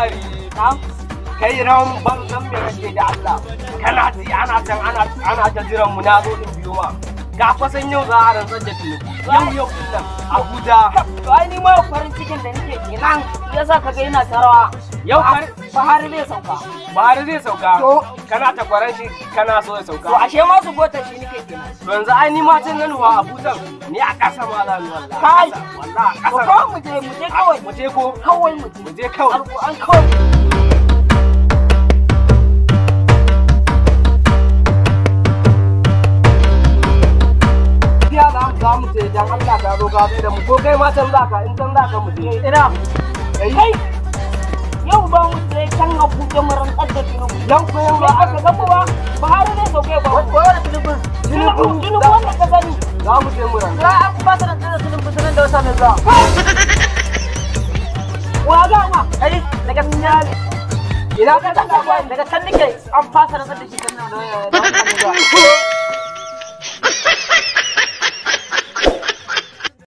alfahari. Kai ran banzan me kake da Allah. Kana ji ana can ana ta jiran mu na zo in biyo ma. Ga fasan yau za a rantsar da Tinubu. Yau din nan Abuja. To ai ni ma farin cikin da nake kenan yasa kaga ina tarawa. Yau Buhari zai sauka. Buhari zai sauka. To kana ta kwaran shi kana so ya sauka. To ashe ma su gota shi nake kenan. To yanzu ai ni ma can nan wa Abuja ni a ƙasa ma za ni wallahi. Kai wallahi a ƙasa. To mu je kawai. Mu je ko kawai mu je. Mu je kawai. An kawai. Za mu je dan Allah ka zo ka da mu ko kai ma can zaka in can zaka mu je. Ina. Kai yau ba mu je can Abuja mu rantsar da Tinubu. Yau ko yau ba aka ga ba Buhari zai sauke ba. Ko wani Tinubu? Tinubu wanda ka sani. Za mu je mu rantsar. Za a ba ta rantsar da Tinubu sanan da wata mai zuwa. Wa ga ma? Kai daga Ina ka daga can nake an fasa rantsar da shi sannan da